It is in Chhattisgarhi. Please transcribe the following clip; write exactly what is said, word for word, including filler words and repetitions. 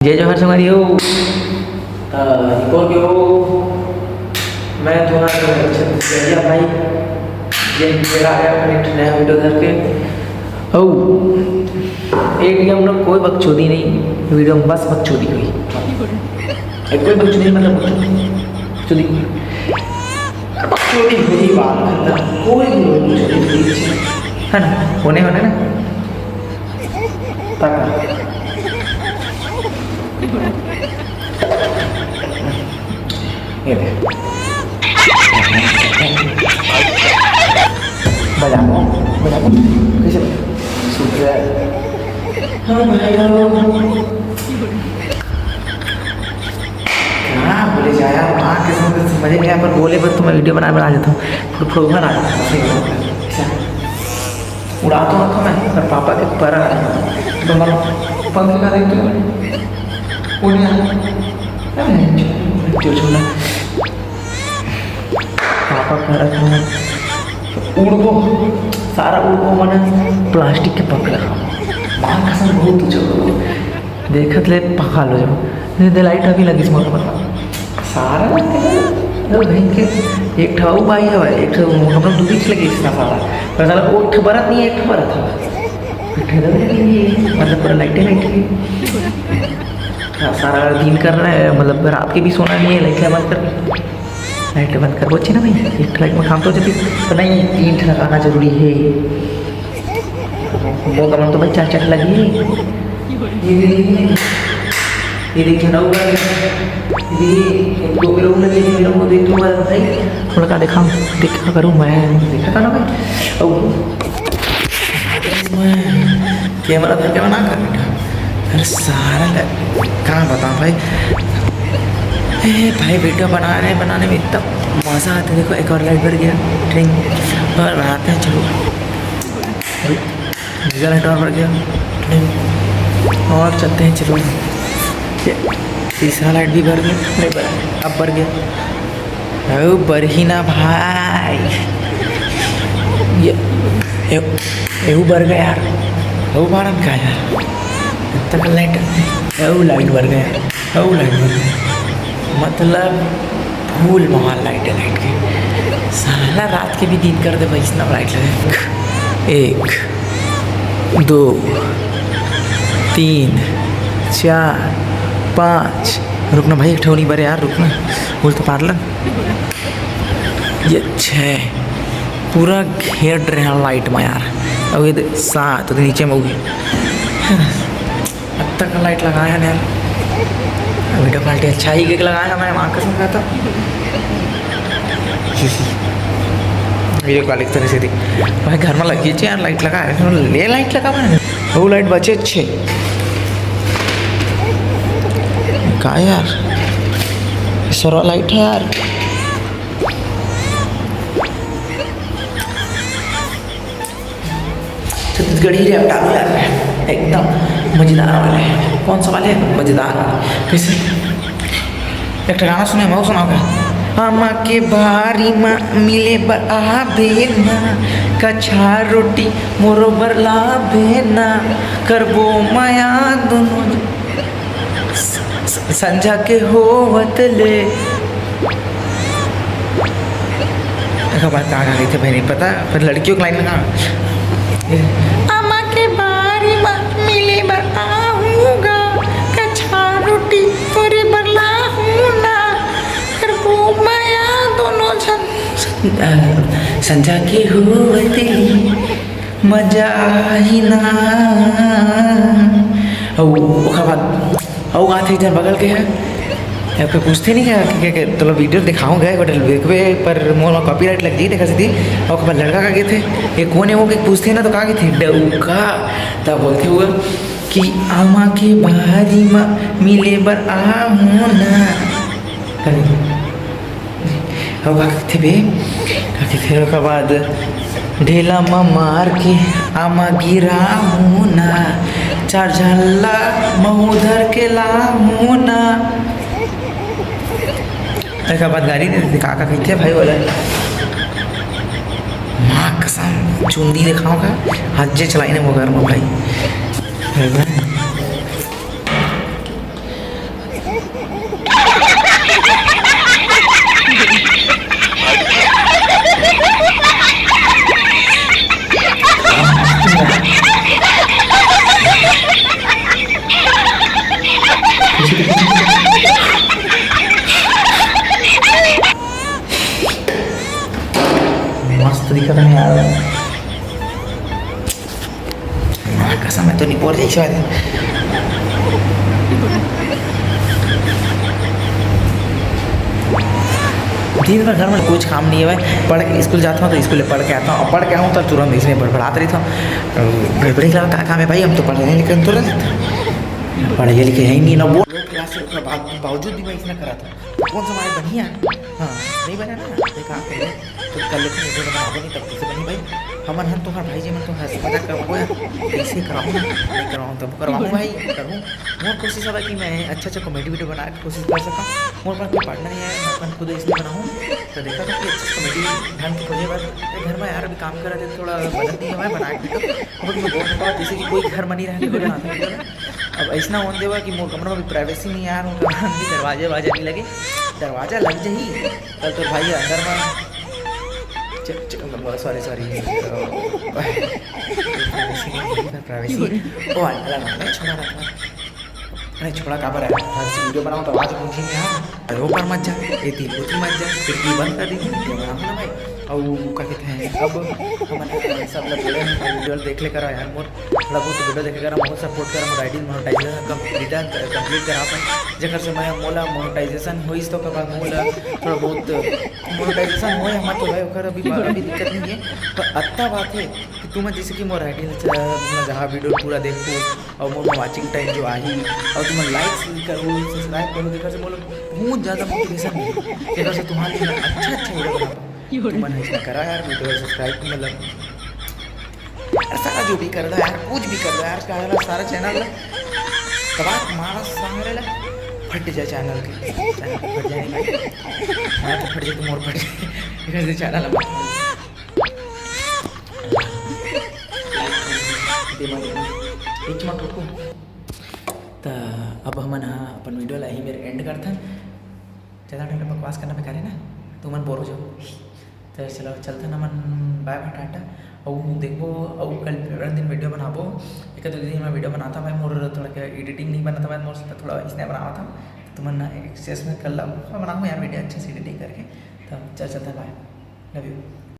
जय जोहार संगवारी हो। त रिपोर्ट के हो, मैं तुम्हारा छत्तीसगढ़िया भाई, जेन मेरा आया अपने एक नया वीडियो धर के। ओ, एक भी हम लोग कोई बकचोदी नहीं, वीडियो में बस बकचोदी हुई। ए, कोई बकचोदी मतलब बकचोदी, बकचोदी। बकचोदी हुई बात खत्म, कोई भी बकचोदी नहीं है ना, होने वाले ना। तक। ये दे। बजा, बजा, कैसे बजा? सुपर। हाँ भाई, हाँ। क्या बोले जाए यार, माँ कसम से समझ नहीं आया, पर बोले बस तो मैं वीडियो बना, बना देता हूँ। फुट-, फुट-, बना देता हूँ, सही बात है। अच्छा। उड़ा तो रखा मैं, पर पापा के परा है। तो मैं पंख का देखते हो? वो नहीं आता। अरे, जो, जो, जो ना। पापा परा था। उड़बो, सारा उड़बो मने प्लास्टिक के पकड़ा। माँ कसम बहुत ऊंचा उड़बो। देखत ले पागल हो जाओ। दे, दे लाइट अभी लगिस मोर ऊपर। सारा लगथे ना, अरे बहन के, एक ठा अउ बाई हवय, एक ठा मतलब दू बीच लगे इसना सारा। पर साला वो एक ठा बरत नहीं है, एक ठा बरत हवय। एक ठा इधर लगे नहीं है, मतलब पूरा लाइटें बैठी है। हाँ, सारा दिन कर रहा है, मतलब रात के भी सोना नहीं है, लाइट बंद कर, लाइट बंद कर, बच्चे ना भाई, एक ठा लाइट में काम तो हो जाती, तो नहीं, तीन ठा लगाना जरूरी है। वो कमर तो भाई चार चार लगी है। ये, ये, ये, ये देखिए ना, ऊपर ये, ये दो किलो लगे हैं, मेरे को देख लो, बस भाई। थोड़ा का देखा, देख क्या करूँ मैं, देखा था ना भाई। अब इसमें कैमरा धर के बना कर बैठा। अरे सारा का-, कहाँ बताऊँ भाई। ए भाई, वीडियो बना रहे, बनाने में इतना मज़ा आता है। देखो, एक और लाइट बर गया, ट्रिंग, और बनाते हैं, चलो। दूसरा लाइट और बर गया, ट्रिंग, और चलते हैं, चलो। ये तीसरा लाइट भी बर गया, नहीं बर, अब बर गया। ओ, बरही ना भाई। ये, ए-, एहू बर गया यार। ओ, मारन का यार। तक लाइट, ओ, लाइट बर गया। ओ, लाइट बर गया। मतलब, फुल माहौल लाइट है, लाइट के। साला रात के भी दिन कर दे भाई, इतना लाइट लगे। एक, दो, तीन, चार, पाँच। रुकना भाई, एक ठो नहीं बरे यार, रुकना। बोल तो पार्लन। ये छः, पूरा घेर रहे हैं लाइट में यार। अब ये दे-, सात, तो नीचे में होगी। अब तक लाइट लगाया ना यार। वीडियो क्वालिटी अच्छा ही के लगाया मैं, माँ कसम खाता। वीडियो क्वालिटी तरह से देख भाई, घर में लगी थी यार, लाइट लगा है, ले लाइट लगा मैं। वो लाइट बचे छे। का यार, सोरा लाइट है यार। छत्तीसगढ़ी रैप डालो यार, एकदम मजेदार वाले। कौन सा वाले? मजेदार वाले। कैसे? एक ठो गाना सुने, मैं सुनाओ क्या? आमा के बारी मा मिले बर आबे ना, कछार रोटी मोरो बर लाबे ना, करबो मया दोनों स-, स-, संझा के होवत ले। देखो बात कहाँ कहाँ गई थी भाई, नहीं पता, पर लड़कियों की लाइन में कहाँ? आमा के बारी मा मिले बर आहूँगा, कछार रोटी तोरे बर लाहूँ ना, करबो मया दोनों झन। अ, संझा के होवत ले मजा ही ना। अउ ओकर बाद अउ गात हे, इधर बगल के हे। अब कोई पूछते नहीं क्या कि, कि, कि, चलो वीडियो दिखाऊंगा, एक बार देखबे, पर मोर मा कॉपीराइट लग जाई, देखा सीधी। अउ ओकर बाद लड़का का कहते, "ये कौन है वो?" के पूछते ना तो का कहते, "डउका।" तब बोलते हुआ कि "आमा के बारी मा मिले बर आहूँ ना।" अउ का कहिथे बे? का कहिथे ओकर बाद, "ढेला म मार के आमा गिराहूँ ना, चार झल्ला महू धर के लाहूँ ना।" एकर बाद गारी दे देथे, का, का कहिथे भाई बोले, माँ कसम, चुंदी देखाओ का, आज जे चलाई ने वो घर में भाई। भाई बहन। करने आ रहा हूँ। माँ कसम, मैं तो नहीं बोल रही शायद। दिन भर घर में कुछ काम नहीं है भाई, पढ़ के स्कूल जाता हूँ तो स्कूल पढ़ के आता हूँ, और पढ़ के आऊँ तो तुरंत इसमें बड़बड़ात रहता हूँ। गड़बड़ी का काम है भाई, हम तो पढ़े नहीं लिखे तुरंत, पढ़े लिखे है ही नहीं ना। वो क्लास के बावजूद भी मैं इसमें करा था। कौन सा भाई बढ़िया? हाँ, नहीं बना ना, देखा आप पहले तो कर लेते हैं, वीडियो बनाबो नहीं तब कैसे बनी भाई? हमन हन तोहार भाई जी, मन तोहार से मजाक करवाबो यार, कैसे कराऊँ ना? नहीं कराऊँ तब करवाऊँ भाई, करूँ। मोर कोशिश हवे कि मैं अच्छा अच्छा कॉमेडी वीडियो बनाए के कोशिश कर सका। मोर पास कोई पार्टनर नहीं है, मैं अपन खुद इसलिए बनाऊँ। तो देखा था कि अच्छा कॉमेडी ढंग के खोजे बर, अरे घर में यार अभी काम कर रहे थे, थोड़ा मदद नहीं है, मैं बना के तो बहुत बहुत बहुत जैसे कि कोई घर में नहीं रहते तो बनाता वीडियो ना। अब ऐसा होने देवा कि मोर कमरा में भी प्राइवेसी नहीं यार, मोर कमरा में भी दरवाजे वाजे नहीं लगे, दरवाजा लग जाही कल तो भाई अंदर में च-, च-, मतलब सॉरी सॉरी, प्राइवेसी नहीं, प्राइवेसी। ओ अलग नहीं, छोड़ा रखना। अरे छोड़ा काबर है, हर वीडियो बनाओ तो आवाज गूंजी नहीं यार। अरे ऊपर मत जा, ये तीन कुछ मत जा, खिड़की बंद कर दी, वीडियो बनाओ ना भाई। और का कहते हैं, अब हमन सब लोग बोले हैं, वीडियो देख ले करा यार, मोर थोड़ा बहुत वीडियो देखे करा, बहुत सपोर्ट करा, मोर आईडी मोनेटाइजेशन कंप्लीट कंप्लीट करा पाए, जेकर से मैं मोला मोनेटाइजेशन होइस तो कबा मोला थोड़ा बहुत मोनेटाइजेशन होए हमर तो भाई, ओकर अभी अभी दिक्कत नहीं है। पर अत्ता बात है कि तुम जैसे कि मोर आईडी में जहाँ वीडियो पूरा देखो और मोर वाचिंग टाइम जो आही और तुम लाइक्स भी करो, सब्सक्राइब करो, जेकर से मोला बहुत ज़्यादा मोटिवेशन मिले, जेकर से तुम्हारे लिए मैं अच्छा अच्छा वीडियो बना पाऊँ। तुम ऐसा करा यार, वीडियो सब्सक्राइब मतलब यार, सारा जो भी कर लो यार, कुछ भी कर लो यार, उसका अगला सारा चैनल ला तबाह मारा सारे ला, फट जाए चैनल के, चैनल तो फट जाए नहीं भाई, चैनल तो फट जाए तो मोर फट जाए, इधर से चैनल ला बीच में ठोको। त अब हमन ह अपन वीडियो ला यहीं मेर एंड करथन। ज़्यादा टाइम बकवास करना बेकार है ना, तुमन बोर हो जाओ। तो चलो चलते ना मन, बाय बाय टाटा। अउ देखो, अउ कल फेवरेट दिन वीडियो बनाबो, एक दो दिन में वीडियो बनाता मैं, मोर थोड़ा क्या एडिटिंग नहीं बनाता मैं, मोर से थोड़ा इसने बनावा था, तो तुमन एक्सेस में कर ला, बनाऊँ यार वीडियो अच्छे से एडिटिंग करके। तो चल चलते, बाय, लव यू।